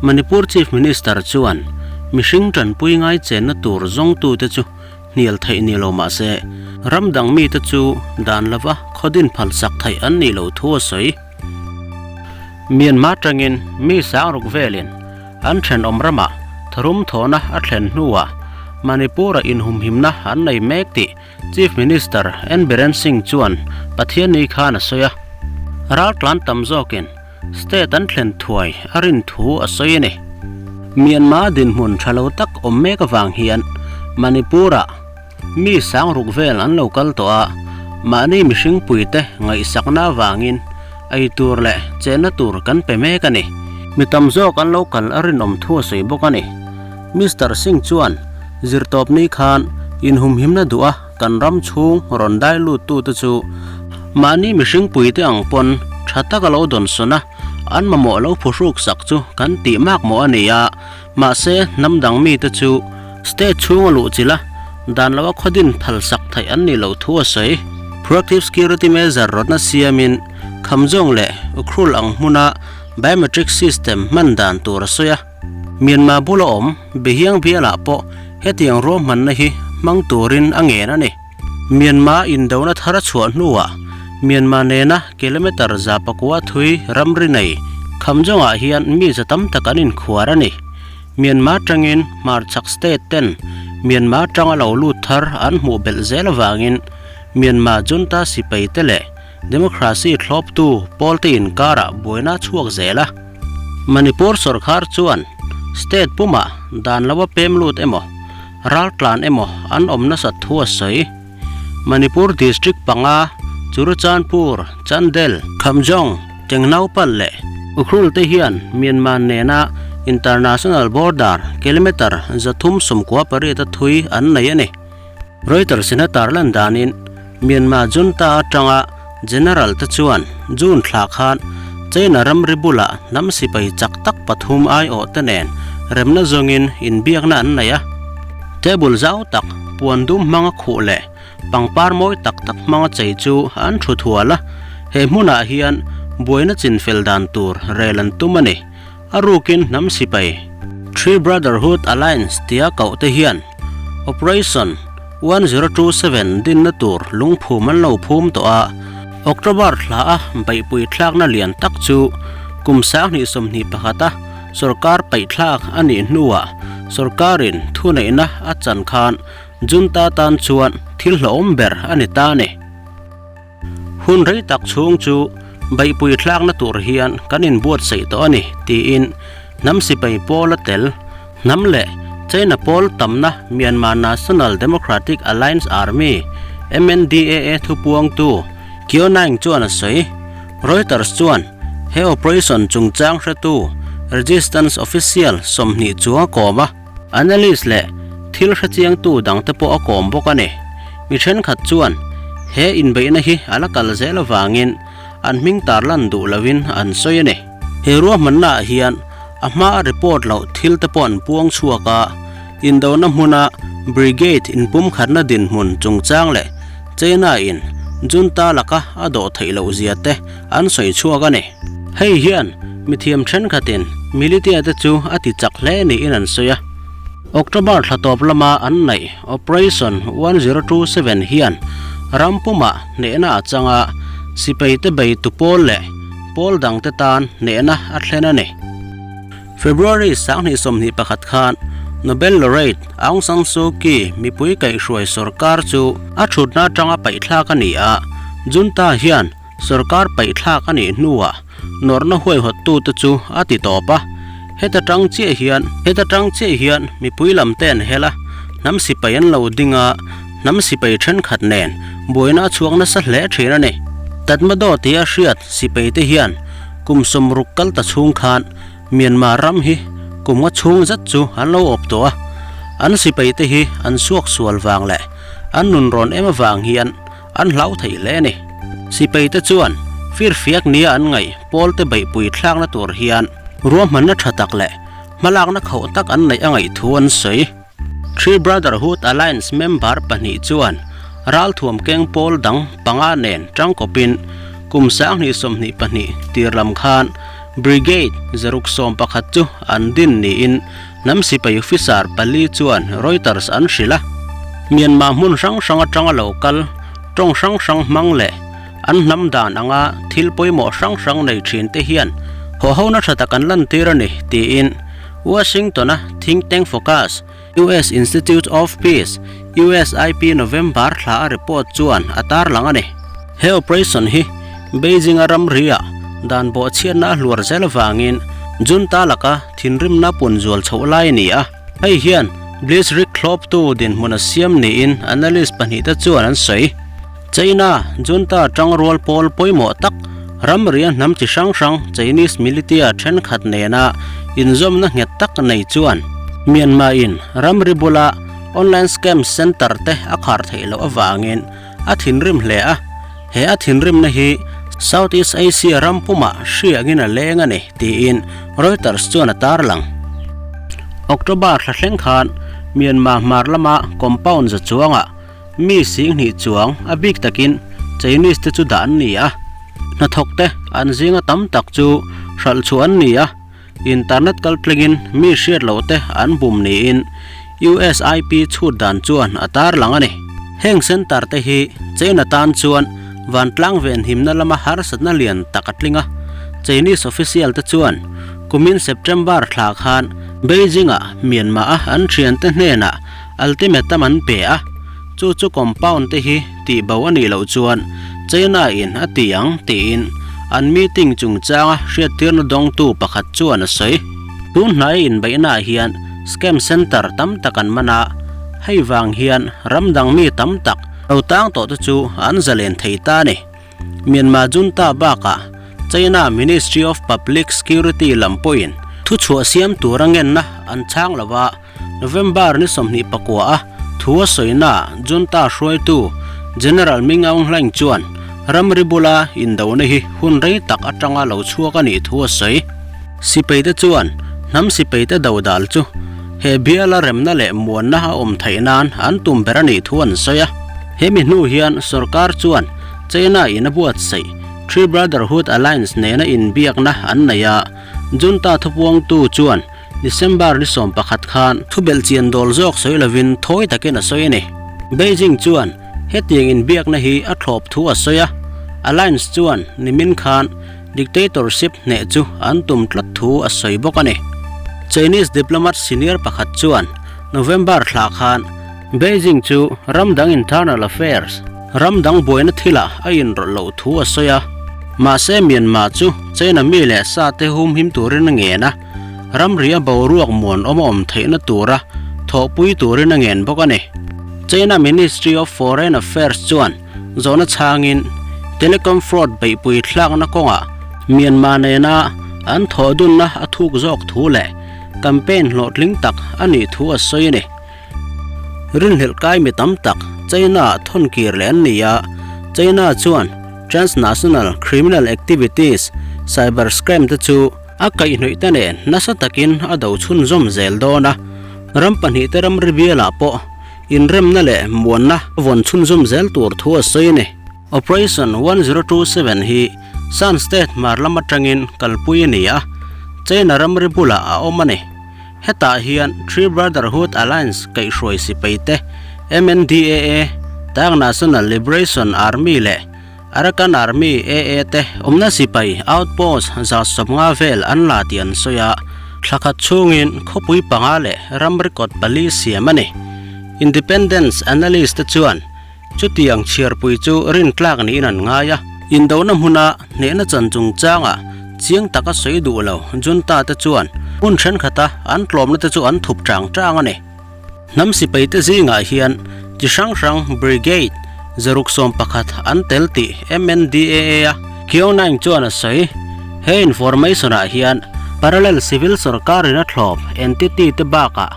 Manipur Chief Minister chuan mihring tanpui ngai chenna tur zawngtute chu hnial theih ni lo mah se, ram dang mite chu dan lova khawdin phalsak theih an nih loh thu a sawi. Myanmar tangin mi sangruk velin an thenawm ramah tharum thawhna a thlen hnuah Manipur-a inhumhimna an nei mek tih Chief Minister N Biren Singh chuan Pathianni khan a sawi a. Raltlan tam zawkin State an thlen thuai a rin thu a sawi a ni. Myanmar dinhmun tha lo tak awm mek avang hian Manipur-ah mi sangruk vel an lo kal tawh a, mahni mihring puite ngaihsakna avangin ei tur leh chenna tur kan pe mek a ni. Mi tam zawk an lo kal a rinawm thu a sawi bawk a ni. Mister Singh chuan zirtawpni khan inhumhimna duh a kan ram chhung rawn dai luttute chu mahni mihring puite ang pawn tha taka lo dawnsawn a, an mamawh lo phuhruk sak chu kan tih mak mawh a ni a, mahse hnam dang mite chu state chhunga luh chilh a, dan loa khawdin phal sak theih an nih loh thu a sawi. Proactive Security Measure rawtna siamin Khamzawng leh Ukhrul ang hmuna biometric system hman dan tur a sawi a. Myanmar bula awm Behiang bialah pawh hetiang ruahmanna hi hmang turin a ngen a ni. Myanmar indona thar a chhuah hnuah Myanmar nena kilometre 100 thui ramri nei Khamzawngah hian mi za tam tak an inkhuar a ni. Myanmar tangin hmarchhak state ten Myanmar tanga lo lut thar an hmuh belh zel avangin Myanmar junta sipai te leh Democracy thlawptu pawlte inkarah buaina a chhuak zel a. Manipur sorkar chuan state pumah dan lo a pem lut emaw, raltlan emaw an awm nasat thu a sawi. Manipur district panga Churachandpur, Chandel, Khamjong, Tengnaupal leh Ukhrul te hian Myanmar nena international border kilometre 398 a thui an nei a ni. Reuters in a tarlan danin Myanmar junta atanga General te chuan June thla khan China ramri bulah hnam sipai chak tak pathum aiawh te nen remna zawngin inbiakna an nei a. Table zau tak, puan dum hmanga khuh leh pangpar mawi tak tak hmanga chei chu an thu thual a, he hmunah hian buaina chinfel dan tur rel an tum a ni. A rukin hnam sipai Three Brotherhood Alliance tia koh te hian Operation 1027 dinna tur lungphum an lo phum tawh a, October thla a beihpui thlakna lian tak chu kum 2021 a sorkar paihthlak a nih hnuah sorkarin thuneihna a chan khan Junta tan chuan thil hlauhawm ber a ni ta a ni. Hun rei tak chhung chu beihpui thlakna tur hian kan inbuatsaih tawh a ni, tiin hnam sipai pawl a tel. Hnam leh China pawl tamna Myanmar National Democratic Alliance Army, MNDAA, thupuangtu Kyaw Naing chuan a sawi. Reuters chuan he operation chungchang hretu resistance official 20 chuang a kawm a. Analyst leh thil hrechiangtu dangte pawh a kawm bawk a ni. Mi thenkhat chuan he inbeihna hi a la kal zel avangin an hming tarlan duh loin an sawi a ni. He ruahmannaah hian a hma a report loh thil te pawh an puang chhuak a, indona hmuna brigade inpumkhatna dinhmun chungchang leh China-in junta laka a dawh theih loh zia te an sawi chhuak a ni. Hei hian mithiam thenkhatin militia te chu a ti chak hle niin an sawi a. October thla tawp lama an neih Operation 1027 hian ram pumah hnehna a chang a, sipai te bei tu pawl leh pawl dangte tan hnehna a thlen a ni. February 2021 khan Nobel laureate Aung San Suu Kyi mipui kaihhruai sorkar chu a thutna atanga paihthlak a ni a, junta hian sorkar paihthlak a nih hnuah nawrhna huaihawttute chu a ti tawp a, heta tang chiah hian heta tang chiah hian mipui lam te an hel a, hnam sipai an lo ding a, hnam sipai thenkhat nen buaina a chhuak nasa hle thin a ni. Tatmadaw tia hriat sipai te hian kum 60 kal ta chhung khan Myanmar ram hi kum nga chhung zet chu an lo awp tawh a, an sipai te hi an suak sual vang leh an nun rawn em avang hian an hlau thei hle a ni. Sipai te chuan firfiak nia an ngaih pawl te beihpui thlakna tur hian ruahmanna tha tak leh hmalakna khauh tak an neih a ngaih thu an sawi. Three Brotherhood Alliance member pahnih chuan ralthuam keng pawl dang panga nen tangkawpin kum 2022 tir lam khan. Brigade 111 chu an din niin hnam sipai officer pali chuan Reuters an hrilh a. Myanmar hmun hrang hrang atanga lo kal, tawng hrang hrang hmang leh an hnam dan anga thil pawimawh hrang hrang nei thin te hian hawhhona tha tak an lantir a ni, tiin Washington-a think tank Focus, US Institute of Peace, USIP, November thla a report chuan a tarlang a ni. He operation hi Beijing-a ramri-ah dan bawhchhiatna a hluar zel avangin junta laka thinrimna pun zual chhoh lai a ni a. Hei hian Blitzkrieg thlawptu dinhmun a siam niin analyst pahnihte chuan an sawi. China junta tangrual pawl pawimawh tak ramria hnam chi hrang hrang Chinese militia thenkhat nena inzawmna nghet tak nei chuan Myanmar in ramri bula online scam center te a khar theih loh avangin a thinrim hle a, he a thinrimna hi Southeast Asia ram pumah hriangin a leng a ni tiin Reuters chuan a tarlang. October thla thleng khan Myanmar hmar lama compound za chuangah Mi singhnih chuang a bik takin Chinese te chu dah an ni a, hnathawk te an zinga tam tak chu hralh chhuah an ni a, internet kal tlingin mi hriat loh te an bum niin USIP chhut dan chuan a tarlang a ni. Heng center te hi China tan chuan vantlang venhimna lama harsatna lian tak a tling a, Chinese official te chuan kumin September thla khan Beijing-ah Myanmar-a an thiante hnenah Ultimatum an pe a, chu chu compound te hi tihbo a nih loh chuan China in a ti ang tiin an meeting chungchanga hriattirna dawngtu pakhat chuan a sawi. Tun hnai inbeihnaah hian scam center tam tak an man a, hei vang hian ram dang mi tam tak lo tang tawh te chu an zalen thei ta a ni. Myanmar junta bakah China Ministry of Public Security lam pawhin thuchhuah siam tura ngenna an chhang lo a, November ni 24 a thu a sawina junta hruaitu General Min Aung Hlaing chuan ramri bula indona hi hun rei tak atanga lo chhuak a nih thu a sawi. Sipaite chuan hnam sipaite dodal chu he biala remna leh muanna a awm theih nan an tum ber a nih thu an sawi a. Hemi hnu hian sorkar chuan China in a buatsaih Three Brotherhood Alliance nena inbiakna an nei a, junta thupuangtu chuan December ni 11 khan thubelh chian dawl zawk sawi lovin thawi takin a sawi a ni. Beijing chuan hetiang inbiakna hi a thlawp thu a sawi a, Alliance chuan nimin khan dictatorship hneh chu an tum tlat thu a sawi bawk a ni. Chinese diplomat senior pakhat chuan November thla khan Beijing chu ram dang internal affairs, ram dang buaina thilah a inrawlh loh thu a sawi a, mahse Myanmar chu China mi leh sa te humhim turin a ngen a, ramria boruak muanawm a awm theihna tura thawhpui turin a ngen bawk a ni. China Ministry of Foreign Affairs chuan zawhna chhangin telecom fraud beihpui thlakna kawngah Myanmar nena an thawhdunna a thuk zawk thu leh campaign hlawhtling tak a nih thu a sawi a ni. Rinhlelh kai mi tam tak China-ah thawn kir leh an ni a, China chuan transnational criminal activities, cyber scam te chu a kaihhnawih te nen nasa takin a do chhunzawm zel dawn a, ram pahnihte ramri bialah pawh inremna leh muanna a vawn chhunzawm zel tur thu a sawi a ni. Operation 1027 hi Shan State hmar lam atangin kalpui a ni a, China ramri bulah a awm a ni. Hetah hian Three Brotherhood Alliance kaihhruai sipai te, MNDAA, Tang National Liberation Army leh Arakan Army, AA, te awmna sipai outpost 150 vel an la tih an sawi a, thla khat chhungin khawpui panga leh ramri kawt pali siam a ni. Independence analyst te chuan Chutiang chhiarpui chu rintlak niin an ngai a. Indona hmuna hnehna chan chungchangah chiang taka sawi duh lo junta te chuan hmun thenkhat a an tlawmna te chu an thup chang chang a ni. Hnam sipai te zingah hian chi hrang hrang brigade 111 an tel tih MNDAA a Kyaw Naing chuan a sawi. He information ah hian parallel civil sorkarin a thlawp entity te bakah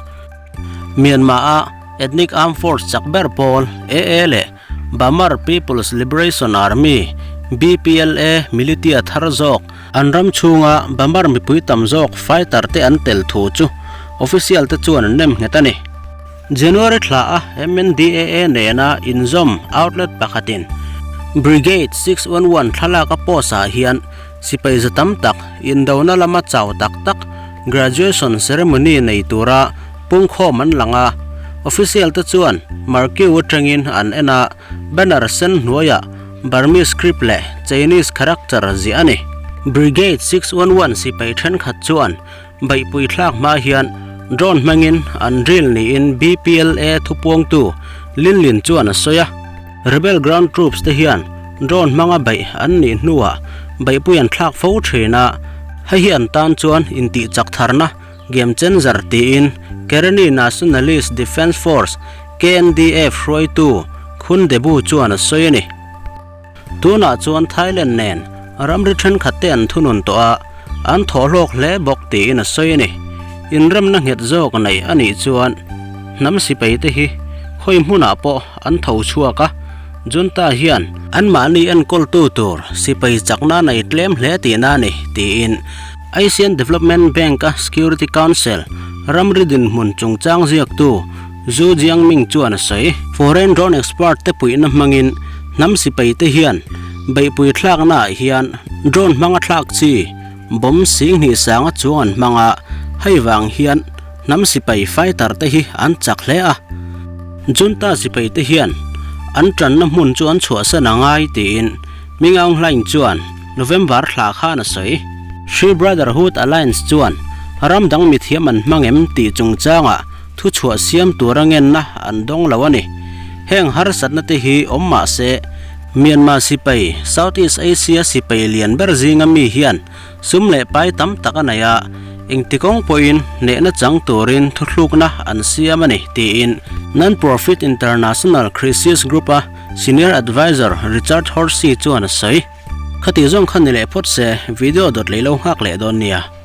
Myanmar-a Ethnic Armed Force chak ber pawl, AA, leh Bamar People's Liberation Army, BPLA, militia thar zawk an ram chhunga Bamar mipui tam zawk fighter te an tel thu chu official te chuan an nem nghet a ni. January thla a MNDAA nena inzawm outlet pakhatin Brigade 611 thlalak a post ah hian. Sipai za tam tak indona lama chau tak tak graduation ceremony nei tura pungkhawm an lang a, official te chuan marquee atangin an en a, banner sen hnuaiah Burmese script leh Chinese character ziah a ni. Brigade 611 sipai thenkhat chuan beihpui thlak hma hian drone hmangin an drill niin BPLA thupuangtu Lin Lin chuan a sawi a. Rebel ground troops te hian drone hmanga beih an nih hnuah beihpui an thlak fo thin a, hei hi an tan chuan intih chak tharna game changer tiin Karenni Nationalist Defence Force, KNDF, hruaitu Khun Debu chuan a sawi a ni. Tunah chuan Thailand nen ramri thenkhat te an thunun tawh a, an thawh hlawk hle bawk tiin a sawi a ni. Inremna nghet zawk nei a nih chuan hnam sipai te hi khawi hmunah pawh an tho chhuak a, Junta hian anmahni enkawltu tur sipai chakna nei tlem hle tihna a ni tiin Asian Development Bank-a Security Council ramri dinhmun chungchang ziaktu Zhu Jiangming chuan a sawi. Foreign drone expert te puihna hmangin hnam sipai te hian beihpui thlakna ah hian drone hmanga thlak chi bomb singhnih sanga chuang an hmang a, hei vang hian hnam sipai fighter te hi an chak hle a. Junta sipai te hian an tanna hmun chu an chhuahsan a ngai tiin Ming Aung Hlaing chuan November thla khan a sawi. Sri Brotherhood Alliance chuan ram dang mithiam an hmang em tih chungchangah Thuchhuah siam tura ngenna an dawng lo a ni. Heng harsatna te hi awm mah se, Myanmar sipai, Southeast Asia sipai lian ber zinga mi hian sum leh pai tam tak a nei a, engti kawng pawhin hnehna chang turin thuthlukna an siam a ni, tiin Non-Profit International Crisis Group-a Senior Advisor Richard Horsey chuan a sawi. Khati zawng kha ni leh phawt se, video dawt lei lo nghak leh dawn nia.